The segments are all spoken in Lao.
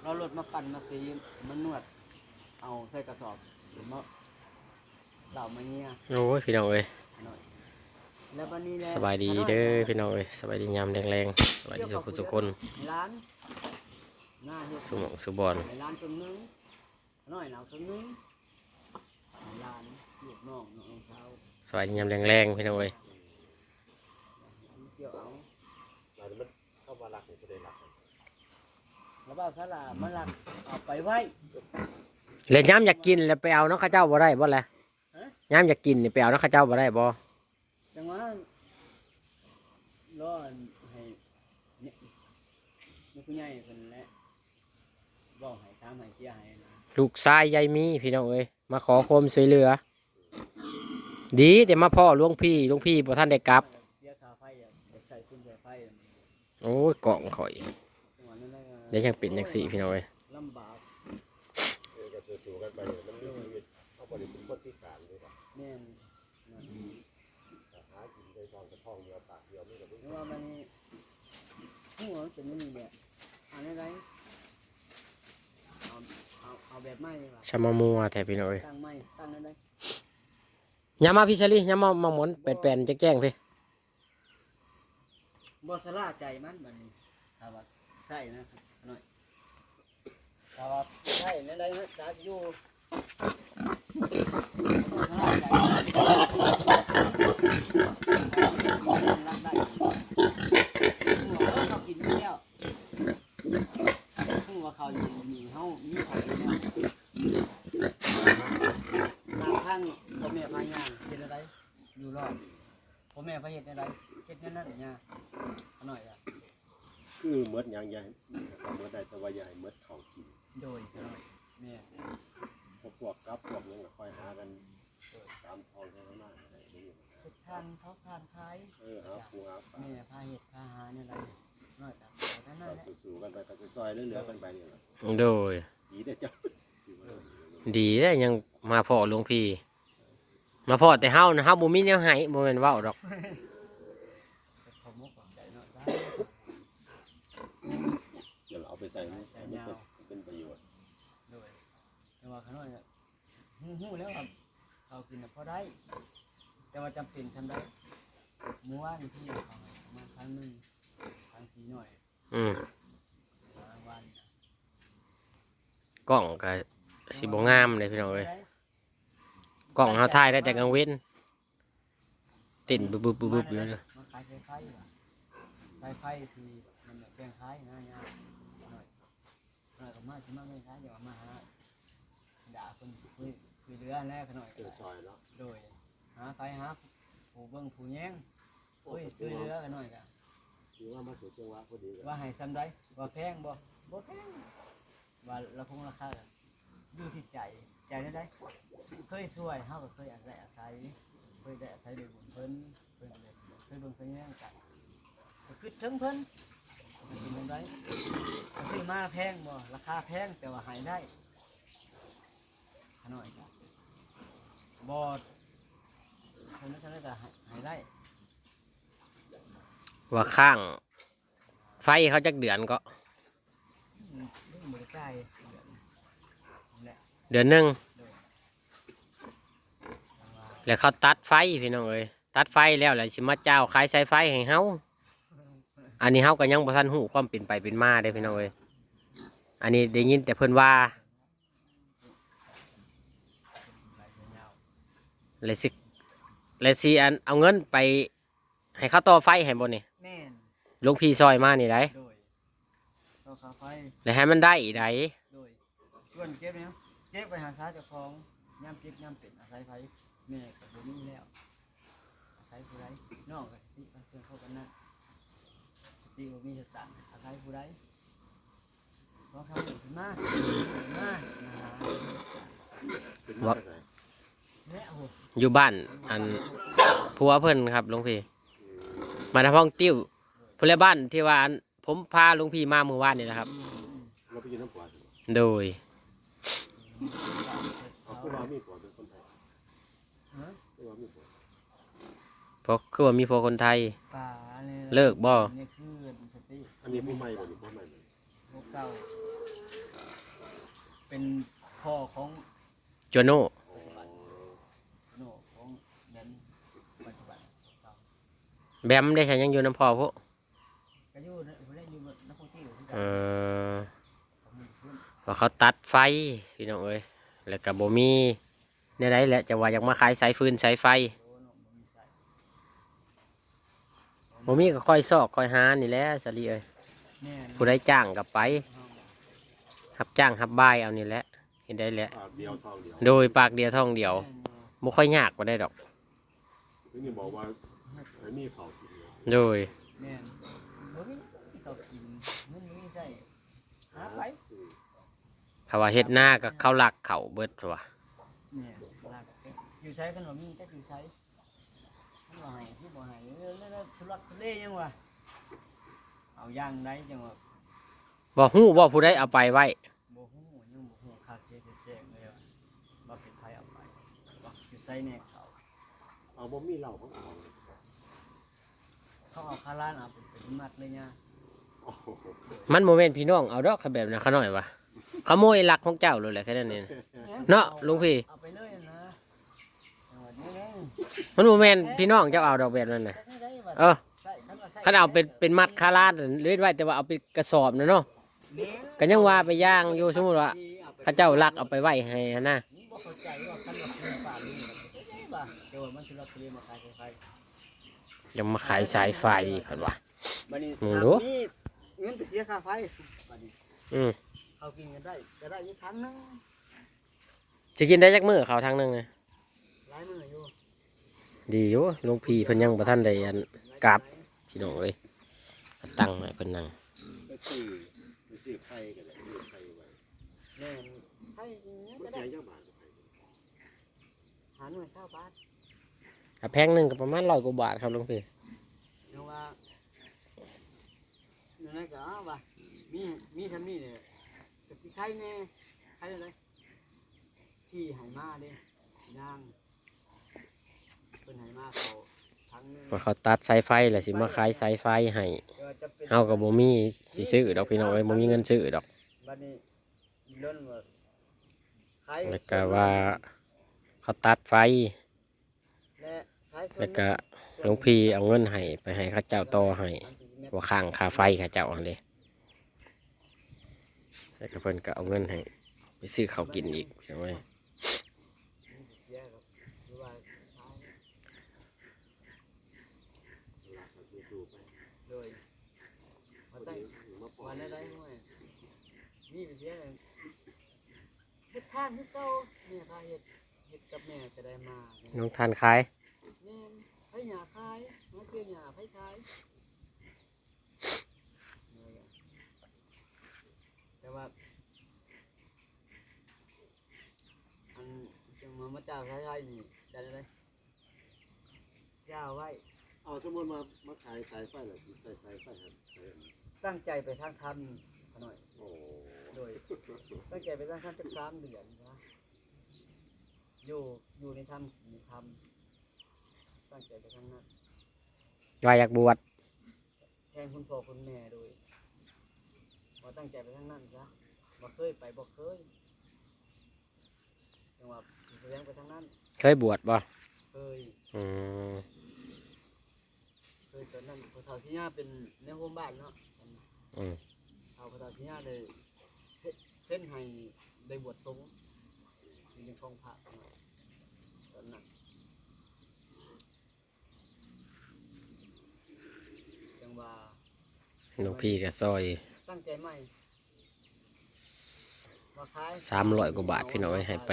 ເອົາລົດມາປັ່ນມາສີມານວດ ເອົາໃສ່ກະສອບມາເຫຼົ້າມາເຫຍ. ໂອ້ຍ ພີ່ນ້ອງເອີຍ ຂະນ້ອຍ ແລ້ວບັດນີ້ແຫຼະ ສະບາຍດີເດີ ຂະນ້ອຍ ພີ່ນ້ອງເອີຍ ສະບາຍດີຍາມແລງໆ ສະບາຍດີສູ່ຄົນສູ່ຄົນ ໃຫ້ຫຼານ ໜ້າເຮັດ ສູ່ໝ່ອງສູ່ບ່ອນ ໃຫ້ຫຼານເຄິ່ງໜຶ່ງ ຂະນ້ອຍນະເຄິ່ງໜຶ່ງ ໃຫ້ຫຼານ ລູກນ້ອງ ນ້ອງສາວ ສະບາຍດີຍາມແລງໆ ພີ່ນ້ອງເອີຍ. ມັນກ່ຽວເອົາ ແລ້ວມັນເຂົ້າມາລັກນີ້ ຜູ້ໃດລັກມັນ ລະເວົ້າຊະລະ ມາລັກເອົາໄປໄວ້ ແລ້ວຍາມຢາກກິນແລ້ວໄປເອົານຳເຂົາເຈົ້າບໍ່ໄດ້ບໍ່ລະ? ຮະ? ຍາມຢາກກິນນີ້ໄປເອົານຳເຂົາເຈົ້າບໍ່ໄດ້ບໍ່? ຈັ່ງຫວະ ລໍໃຫ້ແມ່ຜູ້ໃຫຍ່ເພິ່ນແຫຼະ ເວົ້າໃຫ້ຖາມໃຫ້ເຈຍໃຫ້ນະ. ລູກຊາຍຍາຍມີ ພີ່ນ້ອງເອີຍ ມາຂໍຄວາມຊ່ວຍເຫຼືອ. ດີແຕ່ມາພໍ້ຫຼວງພີ່ ຫຼວງພີ່ບໍ່ທັນໄດ້ກັບ. ເສຍຄ່າໄຟ ຢາກໃຊ້ຄືນໃຊ້ໄຟ. ໂອ້ຍ ກ້ອງຂ້ອຍ ແລ້ວຍັງເປັນຈັ່ງຊີ້ ພີ່ນ້ອງເອີຍ ລຳບາກ. ເອີ ກໍສູ້ໆກັນໄປ ມັນມີຊີວິດ ເຮົາບໍ່ໄດ້ເປັນຄົນພິການເດ້. ແມ່ນ ຫາກິນໄດ້ທ້ອງກະທ້ອງດຽວປາກດຽວ ມີແຕ່ ແຕ່ວ່າມັນ ຮູ້ວ່າມັນເປັນແນວນີ້ແຫຼະ ເອົາແນວໃດ ເອົາ ເອົາ ເອົາແບບໃໝ່ດີກວ່າ ຊະມາມົວແທ້ພີ່ນ້ອງເອີຍ ຕັ້ງໃໝ່ ຕັ້ງແນວໃດ. ຍາມມາພີ່ຊາລີ ຍາມມາໝາກໝອນແປນໆ ແຈ້ງໆ ພີ້ ບໍ່ຊະລາໃຈມັນບັດນີ້ ຖ້າວ່າໃຊ້ນະ ຂະນ້ອຍ. ຖ້າວ່າໃຊ້ແນວໃດນະ ຈະຢູ່ ເຮົາກິນແລ້ວ ຮູ້ວ່າເຂົາຢູ່ນີ້ ເຮົາມີເຂົາຢູ່ແລ້ວ ບາງຄັ້ງພໍ່ແມ່ພາຍ່າງເຮັດແນວໃດ ຢູ່ລອດ ພໍ່ແມ່ພາເຮັດແນວໃດ ເຮັດແນວນັ້ນ ຍ່າ ຂະນ້ອຍ. ຄືໝົດຫຍັງຢ່າໃຫ້ ເໝິດໄດ້ ແຕ່ວ່າຢ່າໃຫ້ເໝິດເຂົ້າກິນ. ໂດຍ ໂດຍ ແມ່ນ ເພາະພວກກັບພວກຫຍັງກໍຄ່ອຍຫາກັນ ໂດຍ ຕາມທ້ອງໄຮ່ໄຮ່ນາກໍໄດ້ ບໍ່ມີບັນຫາ. ເຮັດທານເຜົາຖ່ານຂາຍ ເອີ ຫາປູຫາປາ ແມ່ພາເຮັດພາຫາແນວໃດ ນ້ອຍກໍເອົາເທົ່ານັ້ນແຫຼະ ເຮົາສູ້ໆກັນໄປ ກໍຊ່ອຍໆເຫຼືອໆກັນໄປນີ້ແຫຼະ. ໂດຍ ດີເດ້ເຈົ້າ ດີເດ້ ຍັງມາພໍ້ຫຼວງພີ່ ມາພໍ້ແຕ່ເຮົານະ ເຮົາບໍ່ມີແນວໃຫ້ ບໍ່ແມ່ນເວົ້າດອກ. ຂອບອົກຂອບໃຈເນາະ ສາທຸ ດຽວເອົາໄປໃສ່ໃນ ໃສ່ຍາວ ເປັນປະໂຫຍດ. ໂດຍ ແຕ່ວ່າຂະນ້ອຍ ຮູ້ ຮູ້ແລ້ວວ່າເຂົາກິນນະພໍໄດ້ ແຕ່ວ່າຈຳເປັນສ່ຳໃດ. ມື້ວານນີ້ເຂົາໃຫ້ປະມານພັນໜຶ່ງ ທັງສີໜ້ອຍ ອືມ ກາງວັນ ກ້ອງກະຊິບໍ່ງາມເດ້ພີ່ນ້ອງເອີຍ ກ້ອງເຮົາຖ່າຍໄດ້ແຕ່ກາງເວັນ ເຕັ້ນບຶບໆໆຢູ່. ມາຂາຍສາຍໄຟວ່າ ສາຍໄຟທີ່ມັນແບ່ງຂາຍນະ ຍາມນ້ອຍ ນ້ອຍກໍມາ ຊິມາແບ່ງຂາຍ ຢ່າວ່າມາຫາ ດາເພິ່ນ ຊ່ວຍ ຊ່ວຍເຫຼືອແດ່ຂະນ້ອຍ ເອີ ຊ່ອຍເນາະ. ໂດຍ ຫາໃຜຫາຜູ້ເບິ່ງຜູ້ແຍງ ໂອ້ຍ ຊ່ວຍເຫຼືອຂະນ້ອຍກະ ຖືວ່າມາຖືກຈັງຫວະພໍດີ ວ່າໃຫ້ສ່ຳໃດ ວ່າແພງບໍ່ ບໍ່ແພງ ວ່າລະຄົງລາຄາ ຢູ່ທີ່ໃຈ ໃຈແນວໃດ ເຄີຍຊ່ວຍ ເຮົາກໍເຄີຍອາໄສ ອາໄສ ເຄີຍໄດ້ອາໄສໄດ້ບຸນເພິ່ນ ເພິ່ນກໍເລີຍເຄີຍເບິ່ງເຄີຍແຍງກັນ ກໍຄິດເຖິງເພິ່ນ ເພິ່ນເປັນຈັ່ງໃດ ກໍຊື້ມາແພງບໍ່ ລາຄາແພງ ແຕ່ວ່າໃຫ້ໄດ້. ຂະນ້ອຍກະບໍ່ ເພິ່ນເທົ່າໃດກະໃຫ້ ໃຫ້ໄດ້. ວ່າຄ້າງໄຟເຂົາຈັກເດືອນເກາະ? ອືມ ບໍ່ໄດ້ຈ່າຍເດືອນ ເດືອນໜຶ່ງ. ໂດຍ ແລ້ວເຂົາຕັດໄຟພີ່ນ້ອງເອີຍ ຕັດໄຟແລ້ວ ແລ້ວຊິມາຈ່າຍຄ່າສາຍໄຟໃຫ້ເຮົາ. ອັນນີ້ເຮົາກໍຍັງບໍ່ທັນຮູ້ຄວາມເປັນໄປເປັນມາເດ້ພີ່ນ້ອງເອີຍ ອັນນີ້ໄດ້ຍິນແຕ່ເພິ່ນວ່າ. ແລ້ວຊິ ແລ້ວຊິອັນ ເອົາເງິນໄປໃຫ້ເຂົາຕໍ່ໄຟໃຫ້ບໍ່ນີ້? ແມ່ນ ຫຼວງພີ່ຊ່ອຍມານີ້ໃດ໋. ໂດຍ ຕໍ່ຄ່າໄຟ ແລ້ວໃຫ້ມັນໄດ້ໃດ໋. ໂດຍ ສ່ວນເກັບນີ້ ເກັບໄວ້ຫາສາເຈົ້າຂອງ ຍາມເຈັບຍາມເປັນອາໄສໃຜ ແມ່ກໍບໍ່ມີແລ້ວ ອາໄສຜູ້ໃດ ນ້ອງກໍສະຕິບາງເທື່ອເຂົາກໍນັ້ນ ສະຕິບໍ່ມີສະຕັງ ອາໄສຜູ້ໃດ ສອງສາມມື້ຂຶ້ນມາ ມາ ມາຫາ ເປັນມາແຕ່ໃສ? ແລະ ໂອ້ ຢູ່ບ້ານ ອັນ ຜົວເພິ່ນຄັບ ຫຼວງພີ່ ບ້ານນາພອງຕິ້ວ ພຸ້ນແຫຼະ ບ້ານທີ່ວ່າ ອັນ ຜົມພາຫຼວງພີ່ມາມື້ວານນີ້ແຫຼະຄັບ. ອືມ ລາວໄປຢູ່ນຳຜົວ? ໂດຍ. ເອົາ ຄືວ່າມີຜົວເປັນຄົນໄທ? ຮະ? ຄືວ່າມີຜົວ? ເພາະ ຄືວ່າມີຜົວຄົນໄທ. ເລີກບໍ່? ອັນນີ້ຄືສະຕິ ອັນນີ້ຜົວໃໝ່ບໍ່ນີ້? ຜົວໃໝ່ບໍ່ນີ້? ຜົວເກົ່າ. ປັນພໍ່ຂອງ ໂຈໂນ່ ໂຈໂນ່ຂອງແບມປັດຈຸບັນ. ແບມເດ້ ໃສ ຍັງຢູ່ນຳພໍ່ພຸ້ນ? ກໍຢູ່ນະ ຜູ້ໃດຢູ່ນະຄົນທີ່ຄືກັນ. ເອີ ວ່າເຂົາຕັດໄຟພີ່ນ້ອງເອີຍ ແລ້ວກໍບໍ່ມີແນວໃດແຫຼະ ຈະວ່າຢາກມາຂາຍສາຍຟືນສາຍໄຟ. ບໍ່ມີກໍຄ່ອຍຊອກຄ່ອຍຫານີ້ແຫຼະ ສາລີເອີຍ. ແມ່ນ ຜູ້ໃດຈ້າງກໍໄປ ຮັບຈ້າງຮັບບາຍເອົານີ້ແຫຼະ ເຮັດໄດ້ແຫຼະ. ປາກດຽວທ້ອງດຽວ ໂດຍ ປາກດຽວທ້ອງດຽວ ແມ່ນ ບໍ່ຄ່ອຍຍາກປານໃດດອກ. ນີ້ບອກວ່າໃຫ້ມີເຂົ້າກິນເນາະ. ໂດຍ ແມ່ນ ບໍ່ມີເຂົ້າກິນ ມັນບໍ່ມີໃຊ້ ຫາໄປ. ຖ້າວ່າເຮັດນາກໍເຂົາລັກເຂົ້າເບິດວ່າ. ແມ່ນ ລັກ ຢູ່ໃສ ຄັນວ່າມີຈັກຢູ່ໃສ ມັນວ່າໃຫ້ຄືບໍ່ໃຫ້ ເອີ ແລ້ວທຸລັກທຸເລຫຍັງວະ ເອົາຢ່າງໃດຈັ່ງວ່າ. ບໍ່ຮູ້ບໍ່ ຜູ້ໃດເອົາໄປໄວ້? ບໍ່ຮູ້ ຍັງບໍ່ຮູ້ຄາເຊແຈ້ງເລີຍວ່າ ວ່າເປັນໃຜເອົາໄປ ວ່າຢູ່ໃສແນ່ເຂົາ. ເອົາ ບໍ່ມີເລົ່າ ເຂົາເອົາ ເຂົາເອົາຄາລານ ເອົາເປັນ ເປັນມັດເລີຍຍາ. ໂອ້ໂຫ ມັນບໍ່ແມ່ນພີ່ນ້ອງເອົາດອກ ຄັນແບບນັ້ນ ຂ້ານ້ອຍວ່າ ຂະໂມຍລັກຂອງເຈົ້າໂລດແຫຼະ ແຄ່ນັ້ນເອງເນາະ ຫຼວງພີ່ ເອົາໄປເລີຍນະ. ມັນບໍ່ແມ່ນພີ່ນ້ອງເຈົ້າເອົາດອກແບບນັ້ນນະ. ເອີ ຄັນເອົາເປັນ ເປັນມັດຄາລານ ເລີຍໄວ້ ແຕ່ວ່າເອົາເປັນກະສອບນະເນາະ ກໍຍັງວ່າໄປຢ່າງຢູ່. ສົມມຸດວ່າເຂົາເຈົ້າລັກເອົາໄປໄວ້ໃຫ້ຫັ້ນນະ ບໍ່ເຂົ້າໃຈວ່າ ຄັນວ່າຄືປ່າລຸງ ວ່າ ແຕ່ວ່າມັນຊິລັກເລີຍມາຂາຍສາຍໄຟ ຍັງມາຂາຍສາຍໄຟເພິ່ນວ່າ. ບັດນີ້ ເບິ່ງດູ ມີເງິນໄປເສຍຄ່າໄຟ ບັດນີ້ ອືມ ເຂົ້າກິນກັນໄດ້ ກໍໄດ້ຢູ່ຖັງໜຶ່ງ. ຊິກິນໄດ້ຈັກມື້ເຂົ້າຖັງໜຶ່ງນະ? ຫຼາຍມື້ຢູ່ ດີຢູ່. ຫຼວງພີ່ເພິ່ນຍັງບໍ່ທັນໄດ້ອັນ ກາບ ພີ່ນ້ອງເອີຍ ຕັ້ງໃຫ້ເພິ່ນນັ່ງ ໄປຊື້ ໄປຊື້ໄຂ່ກໍໄດ້ ຊື້ໄຂ່ໄວ້. ແມ່ນ ໄຂ່ຫຍັງກໍໄດ້ ແພງຈັກບາດ? ຖ້າໜ່ວຍຊາວບາດ ຖ້າແຜງໜຶ່ງກໍປະມານຮ້ອຍກວ່າບາດຄັບ ຫຼວງພີ່. ຍັງວ່າ ແນວໃດກໍເອົາວ່າ ມີ ມີຊ່ຳນີ້ແຫຼະ ກໍຊິໄຄແດ່ ໄຄແນວໃດ ທີ່ໃຫ້ມາເດ້ ນາງເພິ່ນໃຫ້ມາເຂົາຖັງໜຶ່ງ ວ່າເຂົາຕັດສາຍໄຟແລ້ວຊິມາຂາຍສາຍໄຟໃຫ້ ແຕ່ວ່າຈຳເປັນ ເຮົາກໍບໍ່ມີຊິຊື້ດອກ ພີ່ນ້ອງເອີຍ ບໍ່ມີເງິນຊື້ດອກ. ບັດນີ້ ແລ້ວກໍວ່າເຂົາຕັດໄຟ ແລ້ວກໍຫຼວງພີ່ເອົາເງິນໃຫ້ ໄປໃຫ້ເຂົາເຈົ້າຕໍ່ໃຫ້ ວ່າຄ້າງຄ່າໄຟເຂົາເຈົ້າຫັ້ນເດ້. ແລ້ວກໍເພິ່ນກໍເອົາເງິນໃຫ້ໄປຊື້ເຂົ້າກິນອີກ ພີ່ນ້ອງເອີຍ. ໂດຍ ວ່າແນວໃດ ຫ້ວຍ ມີໄປເສຍ ເຮັດທານຄືເກົ່າ ແມ່ພາເຮັດ ເຮັດກັບແມ່ກໍໄດ້ມາ. ນ້ອງທ່ານຂາຍ ແມ່ນ ໄຖຫຍ້າຂາຍ ຫາເກັບຫຍ້າ ໄຖຂາຍ. ແຕ່ວ່າ ອັນ ຈັ່ງມາ ມາຈ້າງສາຍໄຟນີ້ ຈ່າຍເທົ່າໃດ? ຢ່າໄວ້. ເອົາ ສົມມຸດວ່າມາຂາຍສາຍໄຟແລ້ວ ຊິໃຊ້ສາຍໄຟໃຫ້ໃສ? ຕັ້ງໃຈໄປທາງທຳຂະນ້ອຍ. ໂອ້ ໂດຍ ຕັ້ງໃຈໄປທາງທຳຈັກສາມເດືອນຊະ ຢູ່ ຢູ່ໃນທຳ ຢູ່ໃນທຳ ຕັ້ງໃຈໄປທາງນັ້ນ ວ່າຢາກບວດ ແທນຄຸນພໍ່ຄຸນແມ່ໂດຍ ວ່າຕັ້ງໃຈໄປທາງນັ້ນຊະ ວ່າເຄີຍໄປບໍ່ເຄີຍ ຈັ່ງວ່າຊິສະແດງໄປທາງນັ້ນ. ເຄີຍບວດບໍ່? ເຄີຍ. ອືມ ເຄີຍ ຕອນນັ້ນພໍ່ເຖົ້າຊິຍາເປັນແນວໂຮມບ້ານເນາະ. ອືມ ເຖົ້າ ພໍ່ເຖົ້າຊິຍາໄດ້ເຊັນໃຫ້ໄດ້ບວດສົງຢູ່ໃນຂອງພະຕອນນັ້ນ. ຈັ່ງວ່າຫຼວງພີ່ກໍຊ່ອຍ ຕັ້ງໃຈໃໝ່ ວ່າຂາຍ ສາມຮ້ອຍກວ່າບາດ ພີ່ນ້ອງເອີຍ ໃຫ້ໄປ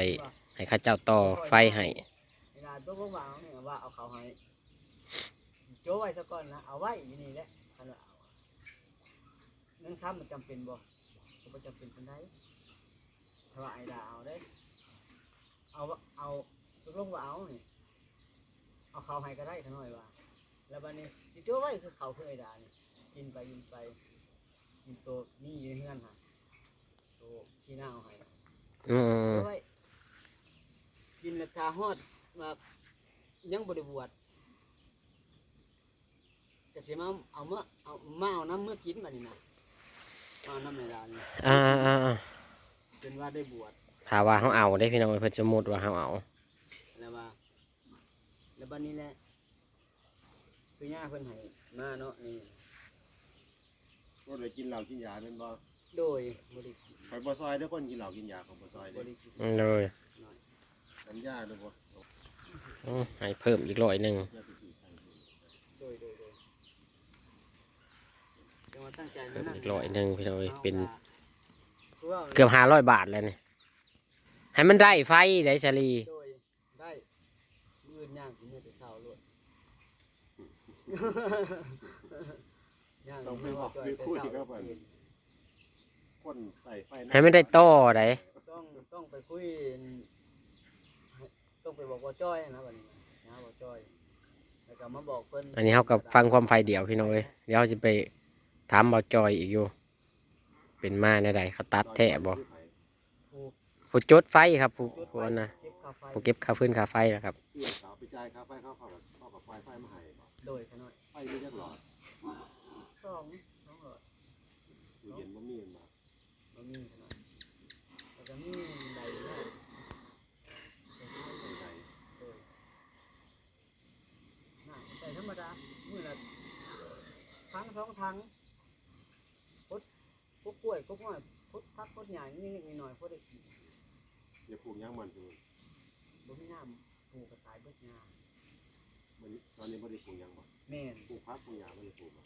ໃຫ້ເຂົາເຈົ້າຕໍ່ໄຟໃຫ້. ເວລາຕົກລົງວ່າເອົາ ວ່າເອົາເຂົ້າໃຫ້ ໂຈະໄວ້ຊະກ່ອນນະ ເອົາໄວ້ຢູ່ນີ້ແຫຼະ. ຄັນວ່າເອົາ ເງິນຄຳມັນຈຳເປັນບໍ່? ກໍບໍ່ຈຳເປັນປານໃດ. ຖ້າວ່າອ້າຍດາເອົາເດ້ ເອົາ ເອົາ ຕົກລົງວ່າເອົານີ້ ເອົາເຂົ້າໃຫ້ກໍໄດ້ ຂ້ານ້ອຍວ່າ. ແລ້ວບັດນີ້ຊິໂຈະໄວ້ຄືເຂົ້າຄືອ້າຍດານີ້ ກິນໄປ ກິນໄປ ກິນໂຕມີຢູ່ໃນເຮືອນຫັ້ນ ໂຕທີ່ນ້າເອົາໃຫ້. ອືມ ໂຈະໄວ້ ກິນແລ້ວຖ້າຮອດວ່າຍັງບໍ່ໄດ້ບວດ ກໍຊິມາເອົາ ເອົາມາ ເອົາມາເອົານຳເມືອກິນບັດນີ້ນະ ເອົານຳແມ່ຫຼານນີ້. ອ່າ ເພິ່ນວ່າໄດ້ບວດ ຖ້າວ່າເຮົາເອົາເດ້ພີ່ນ້ອງເອີຍ ເພິ່ນສົມມຸດວ່າເຮົາເອົາ ແລ້ວວ່າ ແລ້ວບັດນີ້ແຫຼະ ຄືຍ່າເພິ່ນໃຫ້ມາເນາະ ນີ້ ບໍ່ໄດ້ກິນເຫຼົ້າກິນຢາແມ່ນບໍ່? ໂດຍ ບໍ່ໄດ້ກິນ ຂ້ອຍບໍ່ຊ່ອຍເດີ້ ຄົນກິນເຫຼົ້າກິນຢາຂ້ອຍບໍ່ຊ່ອຍເດີ້ ບໍ່ໄດ້ກິນ ອືມ ໂດຍ ສັນຍາເດີ້ບໍ່ ອືມ ໃຫ້ເພີ່ມອີກຮ້ອຍໜຶ່ງ ໂດຍ ໂດຍ ໂດຍ ຈັ່ງວ່າຕັ້ງໃຈ ເພີ່ມອີກຮ້ອຍໜຶ່ງ ພີ່ນ້ອງເອີຍ ເປັນ ຄືວ່າ ເກືອບຫ້າຮ້ອຍບາດແລ້ວນີ້ ໃຫ້ມັນໄດ້ໄຟໄດ໋ສາລີ ໂດຍ ໄດ້ ມື້ອື່ນຍ່າງຂຶ້ນເມືອແຕ່ເຊົ້າໂລດ ຍ່າງ ຕ້ອງໄປບອກ ເມືອແຕ່ເຊົ້າ ເຮັດ ຄົນໃສ່ໄຟ ໃຫ້ມັນໄດ້ຕໍ່ໄດ໋ ຕ້ອງ ຕ້ອງໄປຄຸຍ ຕ້ອງໄປບອກບ່າວຈ້ອຍນະ ບັດນີ້ນະ ຫາບ່າວຈ້ອຍ ແລ້ວກໍມາບອກເພິ່ນ ອັນນີ້ເຮົາກໍຟັງຄວາມຝ່າຍດຽວ ພີ່ນ້ອງເອີຍ ດຽວເຮົາຊິໄປຖາມບ່າວຈ້ອຍອີກຢູ່ ເປັນມາແນວໃດ ເຂົາຕັດແທ້ບໍ່? ຜູ້ ຜູ້ຈຸດໄຟຄັບ ຜູ້ ຜູ້ອັນນະ ເກັບຄ່າໄຟ ຜູ້ເກັບຄ່າຟືນຄ່າໄຟນະຄັບ ເພື່ອເຂົາໄປຈ່າຍຄ່າໄຟເຂົາ ເຂົາກໍ ເຂົາກໍປ່ອຍໄຟມາໃຫ້ບໍ່? ໂດຍ ຂະນ້ອຍ ໄຟມີຈັກຫຼອດ? ສອງ ສອງຫຼອດ ຕູ້ເຢັນບໍ່ມີແມ່ນບໍ່? ບໍ່ມີຂະນ້ອຍ ແລ້ວກໍມີໃດນະ ໃດ ໂດຍ ນ້ຳໃຊ້ທຳມະດາ ມື້ລະຖັງສອງຖັງ ກົດ ກົກກ້ວຍ ກົກອ້ອຍ ກົດຜັກ ກົດຫຍ້າ ນິດໆໜ້ອຍໆ ພໍໄດ້ກິນ ຈະປູກຫຍັງມັນ? ບໍ່ມີນ້ຳປູກກໍຕາຍເບິດຫຍ້າ ມັນ ຕອນນີ້ບໍ່ໄດ້ປູກຫຍັງບໍ່? ແມ່ນ ປູກຜັກປູກຫຍ້າບໍ່ໄດ້ປູກບໍ່?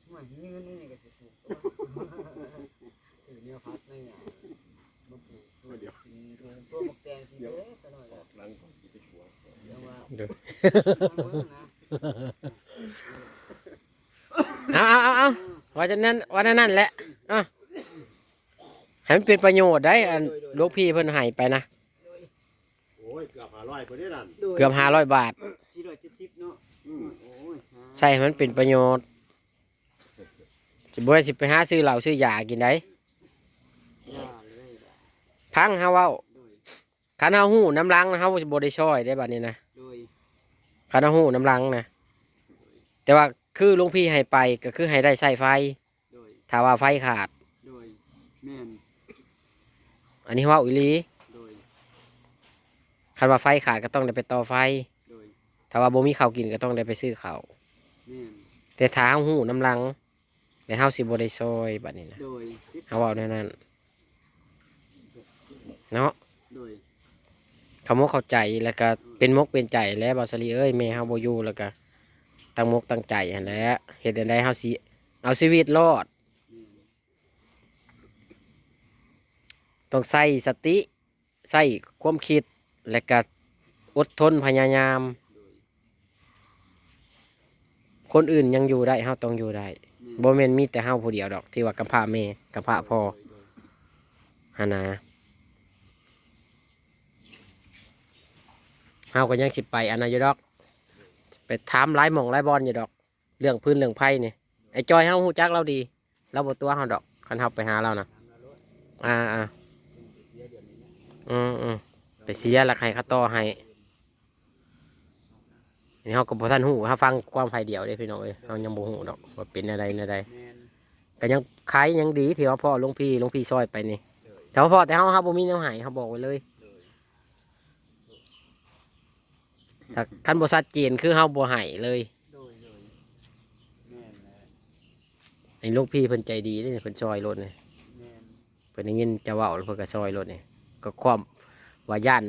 ໂອ້ຍ ມີເງິນນີ້ກໍຊິປູກຕົວະ ຊື້ແນວຜັກແນວຫຍ້າມາປູກ ເອີ ດຽວ ກິນ ປູກຕົວະໝາກແຕງກິນເດ້ ອອກຫຼັງກ່ອນຊິໄປຂົວ ຈັ່ງວ່າ ເດີ ເອົາ ເອົາ ເອົາ ເອົາ ວ່າຈັ່ງນັ້ນ ວ່າແນວນັ້ນແຫຼະ ເອົາ ໃຫ້ມັນເປັນປະໂຫຍດໄດ໋ ອັນ ໂດຍ ໂດຍ ຫຼວງພີ່ເພິ່ນໃຫ້ໄປນະ ໂດຍ ໂອ້ຍ ເກືອບຫ້າຮ້ອຍພຸ້ນເດ້ນັ້ນ ໂດຍ ເກືອບຫ້າຮ້ອຍບາດ ສີ່ຮ້ອຍເຈັດສິບເນາະ ອືມ ໂອ້ຍ ໃຊ້ໃຫ້ມັນເປັນປະໂຫຍດ ຊິບໍ່ແມ່ນຊິໄປຫາຊື້ເຫຼົ້າຊື້ຢາກິນໄດ໋ ຢ່າເລີຍ ຟັງເຮົາເວົ້າ ໂດຍ ຄັນເຮົາຮູ້ນຳຫຼັງ ເຮົາຊິບໍ່ໄດ້ຊ່ອຍເດ້ບັດນີ້ນະ ໂດຍ ຄັນເຮົາຮູ້ນຳຫຼັງນະ ແຕ່ວ່າຄືຫຼວງພີ່ໃຫ້ໄປ ກໍຄືໃຫ້ໄດ້ໃຊ້ໄຟ ໂດຍ ຖ້າວ່າໄຟຂາດ ໂດຍ ແມ່ນ ອັນນີ້ເວົ້າອີ່ຫຼີ ໂດຍ ຄັນວ່າໄຟຂາດກໍຕ້ອງໄດ້ໄປຕໍ່ໄຟ ໂດຍ ຖ້າວ່າບໍ່ມີເຂົ້າກິນກໍຕ້ອງໄດ້ໄປຊື້ເຂົ້າ ແມ່ນ ແຕ່ຖ້າເຮົາຮູ້ນຳຫຼັງ ແລ້ວເຮົາຊິບໍ່ໄດ້ຊ່ອຍບັດນີ້ນະ ໂດຍ ເຮົາເວົ້າແນວນັ້ນເນາະ ໂດຍ ເຂົ້າອົກເຂົ້າໃຈ ແລ້ວກໍເປັນມົກເປັນໃຈແຫຼະ ບ່າວສາລີເອີຍ ແມ່ເຮົາບໍ່ຢູ່ ແລ້ວກໍຕັ້ງມົກຕັ້ງໃຈຫັ້ນແຫຼະ ເຮັດແນວໃດເຮົາຊິເອົາຊີວິດລອດ ແມ່ນ ຕ້ອງໃຊ້ສະຕິ ໃຊ້ຄວາມຄິດ ແລະກະອົດທົນພະຍາຍາມ ໂດຍ ຄົນອື່ນຍັງຢູ່ໄດ້ ເຮົາຕ້ອງຢູ່ໄດ້ ແມ່ນ ບໍ່ແມ່ນມີແຕ່ເຮົາຜູ້ດຽວດອກ ທີ່ວ່າກຳພ້າແມ່ ກຳພ້າພໍ່ ໂດຍ ຫັ້ນນະ ເຮົາກໍຍັງຊິໄປອັນນັ້ນຢູ່ດອກ ໄປຖາມຫຼາຍໝ່ອງຫຼາຍບ່ອນຢູ່ດອກ ເລື່ອງຟືນເລື່ອງໄຟນີ້ ໄອ້ຈອຍເຮົາຮູ້ຈັກລາວດີ ລາວບໍ່ຕົວະເຮົາດອກ ຄັນເຮົາໄປຫາລາວນະ ອ່າໆ ອືມໆ ໄປເສຍແລ້ວໃຫ້ເຂົາຕໍ່ໃຫ້ ນີ້ເຮົາກໍບໍ່ທັນຮູ້ ເຮົາຟັງຄວາມຝ່າຍດຽວເດ້ພີ່ນ້ອງເອີຍ ເຮົາຍັງບໍ່ຮູ້ດອກວ່າເປັນແນວໃດແນວໃດ ແມ່ນ ກໍຍັງໄຄຍັງດີທີ່ວ່າພໍ້ຫຼວງພີ່ ຫຼວງພີ່ຊ່ອຍໄປນີ້ ໂດຍ ຖ້າວ່າພໍ້ແຕ່ເຮົາ ເຮົາບໍ່ມີແນວໃຫ້ ເຮົາບອກໄວ້ເລີຍ ໂດຍ ຖ້າຄັນບໍ່ຊັດເຈນຄືເຮົາບໍ່ໃຫ້ເລີຍ ໂດຍ ໂດຍ ແມ່ນແຫຼະ ອັນນີ້ຫຼວງພີ່ເພິ່ນໃຈດີເດ້ ເພິ່ນຊ່ອຍໂລດນີ້ ແມ່ນ ເພິ່ນໄດ້ຍິນເຈົ້າເວົ້າແລ້ວເພິ່ນກໍຊ່ອຍໂລດນີ້ ກໍຄວາມວ່າຢ້ານ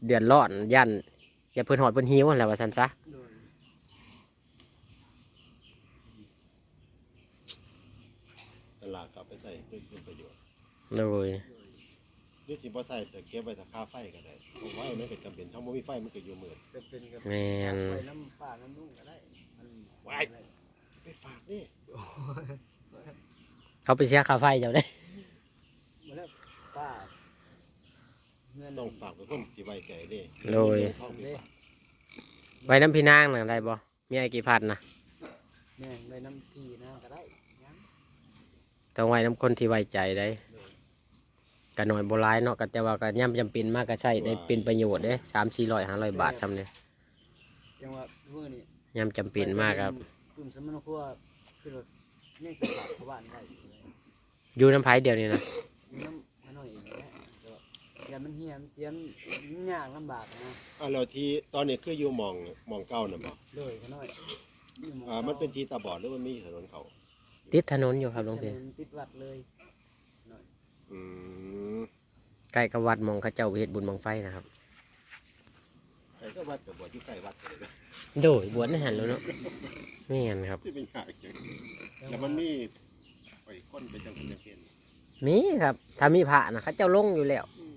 ເດືອດຮ້ອນ ຢ້ານ ຢ້ານເພິ່ນຮອດເພິ່ນຫິວຫັ້ນແຫຼະ ວ່າຊັ້ນຊະ ໂດຍ ຕະຫຼາດກໍເອົາໄປໃຊ້ໃຫ້ເກີດປະໂຫຍດ ໂດຍ ຫຼືຊິບໍ່ໃຊ້ ແຕ່ເກັບໄວ້ຖ້າຄ່າໄຟກໍໄດ້ ເພາະວ່າມັນກໍຈຳເປັນ ຖ້າບໍ່ມີໄຟມັນກໍຢູ່ມືດ ຈຳເປັນກໍ ແມ່ນ ຝາກໄວ້ນຳປ້ານຳລຸງກໍໄດ້ ມັນ ວ້າຍ ໄປຝາກເດ້ ເຂົາໄປເສຍຄ່າໄຟເຈົ້າເດ້ ບໍ່ແລ້ວ ປ້າ ເງິນ ຕ້ອງຝາກໄວ້ຄົນທີ່ໄວ້ໃຈເດ້ ໂດຍ ເງິນເຂົ້າໄປຝາກ ໄວ້ນຳພີ່ນາງນະໄດ້ບໍ່? ເມຍອ້າຍກີ່ພັດນະ ແມ່ນ ໄວ້ນຳພີ່ນາງກໍໄດ້ ຍັງ ຕ້ອງໄວ້ນຳຄົນທີ່ໄວ້ໃຈໄດ໋ ໂດຍ ກະໜ້ອຍບໍ່ຫຼາຍເນາະ ກະແຕ່ວ່າກະຍາມຈຳເປັນມາກະໃຊ້ໄດ້ເປັນປະໂຫຍດເດ້ ສາມສີ່ຮ້ອຍ ຫ້າຮ້ອຍບາດຊ່ຳນີ້ ຈັ່ງວ່າມື້ນີ້ ຍາມຈຳເປັນມາກະ ປຶ້ມສຳມະໂນຄົວ ຄືວ່າຍັງໄປຝາກຊາວບ້ານໄດ້ຢູ່ ຢູ່ນຳໃຜດຽວນີ້ນະ? ນຳຂ້ານ້ອຍເອງແຫຼະ ແຕ່ວ່າຢ້ານມັນເຫຍ ມັນເສຍ ມັນຍາກລຳບາກນະ. ອ່າ ແລ້ວທີ່ຕອນນີ້ຄືຢູ່ໝ່ອງ ໝ່ອງເກົ່ານັ້ນບໍ່? ໂດຍ ຂ້ານ້ອຍຢູ່ໝ່ອງ ອ່າ ເກົ່າ ມັນເປັນທີ່ຕາບອດ ຫຼືມັນມີຖະໜົນເຂົ້າ? ຕິດຖະໜົນຢູ່ຄັບ ຫຼວງພີ່ ຕິດຖະໜົນ ຕິດວັດເລີຍ. ອືມ ໃກ້ກັບວັດໝ່ອງເຂົາເຈົ້າເຮັດບຸນບັ້ງໄຟນະຄັບ. ໃກ້ກັບວັດກໍບວດຢູ່ໃກ້ວັດເລີຍ. ໂດຍ ບວດໃນຫັ້ນແຫຼະເນາະ. ແມ່ນຄັບ ຊິເປັນຫຍັງ? ແລ້ວມັນມີໄອ້ຄົນໄປຈັງເປັນຈັ່ງເປັນ? ມີຄັບ ຖ້າມີພະນະ ເຂົາເຈົ້າລົງຢູ່ແລ້ວ. ອືມ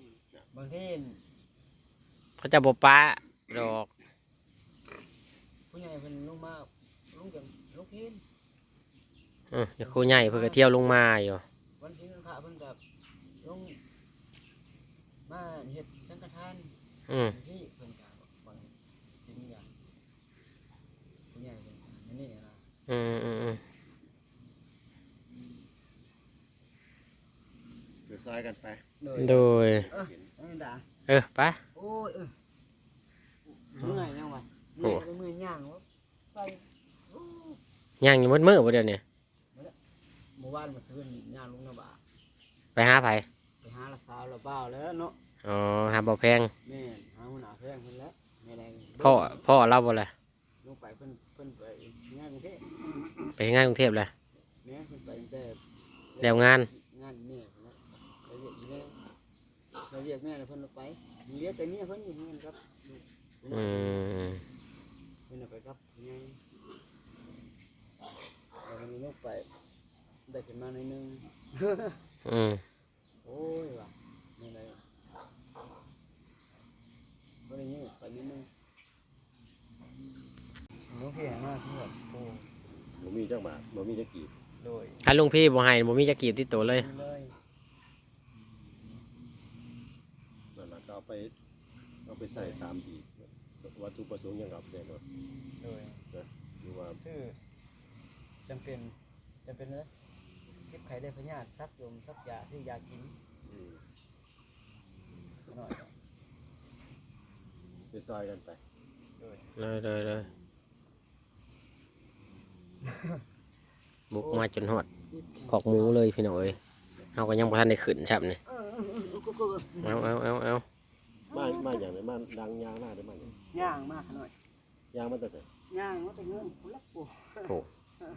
ບາງທີ ເຂົາເຈົ້າບໍ່ປະດອກ. ຜູ້ໃຫຍ່ເພິ່ນລົງມາ ລົງຈັງ ລົງເພນ. ເອີ ຍາຄູໃຫຍ່ເພິ່ນກໍທ່ຽວລົງມາຢູ່. ວັນສິນວັນພະເພິ່ນກໍລົງມາເຮັດສັງຄະທານ. ອືມ ທີ່ເພິ່ນກໍວັນສິນກໍ ຜູ້ໃຫຍ່ເພິ່ນອັນນີ້ນະ. ອືມ ອືມ ອືມ ກໍຊ່ອຍກັນໄປ. ໂດຍ ໂດຍ ເອີ ເອີ ໄປ. ໂອ້ຍ ເອີ ເມື່ອຍຍັງວະ. ໂອ້ ເມື່ອຍ ເມື່ອຍຍ່າງວະ ໃສ່ ໂອ້ ຍ່າງຢູ່ໝົດມື້ບໍ່ດຽວນີ້? ມື້ວານມື້ຊືນຍ່າງລົງນາບາ. ໄປຫາໃຜ? ໄປຫາລະສາວລະບ່າວແລ້ວເນາະ. ອໍ ຫາບ່າວແພງ. ແມ່ນ ຫາຫົວໜ້າແພງເພິ່ນແຫຼະ. ແມ່ນແຫຼະ ພໍ້ ພໍ້ລາວບໍ່ລະ? ລົງໄປ ເພິ່ນ ເພິ່ນໄປເຮັດງານກຸງເທບ. ໄປເຮັດງານກຸງເທບແຫຼະ? ແມ່ນ ເພິ່ນໄປຕັ້ງແຕ່ແລ້ວງານ ງານແມ່ພຸ້ນແຫຼະ. ໄປວຽກຢູ່ແລ້ວ ໄປວຽກແມ່ແລ້ວເພິ່ນໄປ. ເຫຼືອແຕ່ເມຍເພິ່ນຢູ່ເຮືອນກັບລູກ. ອືມ ເພິ່ນໄປກັບຜູ້ໃຫຍ່. ແລ້ວມັນລົງໄປ ໄດ້ຂຶ້ນມາໜ້ອຍໜຶ່ງ. ອືມ ໂອ້ຍວ່າ ແນວໃດ ບໍ່ໄດ້ຍິນໄປໜ້ອຍໜຶ່ງ. ຫຼວງພີ່ໃຫ້ມາຄືແບບ ໂອ້ ບໍ່ມີຈັກບາດ ບໍ່ມີຈັກກີບ. ໂດຍ ຄັນຫຼວງພີ່ບໍ່ໃຫ້ ບໍ່ມີຈັກກີບຕິດໂຕເລີຍ. ເລີຍ ນັ້ນລະ ກໍເອົາໄປ ເອົາໄປໃຊ້ຕາມທີ່ວັດຖຸປະສົງຫຍັງກໍເອົາໄປໃຊ້ໂລດ. ໂດຍ ນະ ຫຼືວ່າຊື້ ຈຳເປັນ ຈຳເປັນເລີຍ ເຈັບໄຂ້ໄດ້ພະຍາດ ສັກຢົມ ສັກຢາ ຊື້ຢາກິນ. ອືມ ໜ້ອຍ ໄປຊ່ອຍກັນໄປ. ໂດຍ ໂດຍ ໂດຍ ໂດຍ. ບຸກມາຈົນຮອດຄອກໝູເລີຍພີ່ນ້ອງເອີຍ. ເຮົາກໍຍັງບໍ່ທັນໄດ້ຂຶ້ນຊ້ຳນີ້. ເອີ ເອີ ເອີ ເອີ ເອົາ ເອົາ ເອົາ ເອົາ ມາ ມາຫຍັງນີ້? ມາດັງຍາງມາ ຫຼືມາຫຍັງ? ຍ່າງມາຂະນ້ອຍ. ຍ່າງມາແຕ່ໃສ? ຍ່າງມາແຕ່ເຮືອນພຸ້ນລະ. ໂອ້ ໂອ້ ເອີ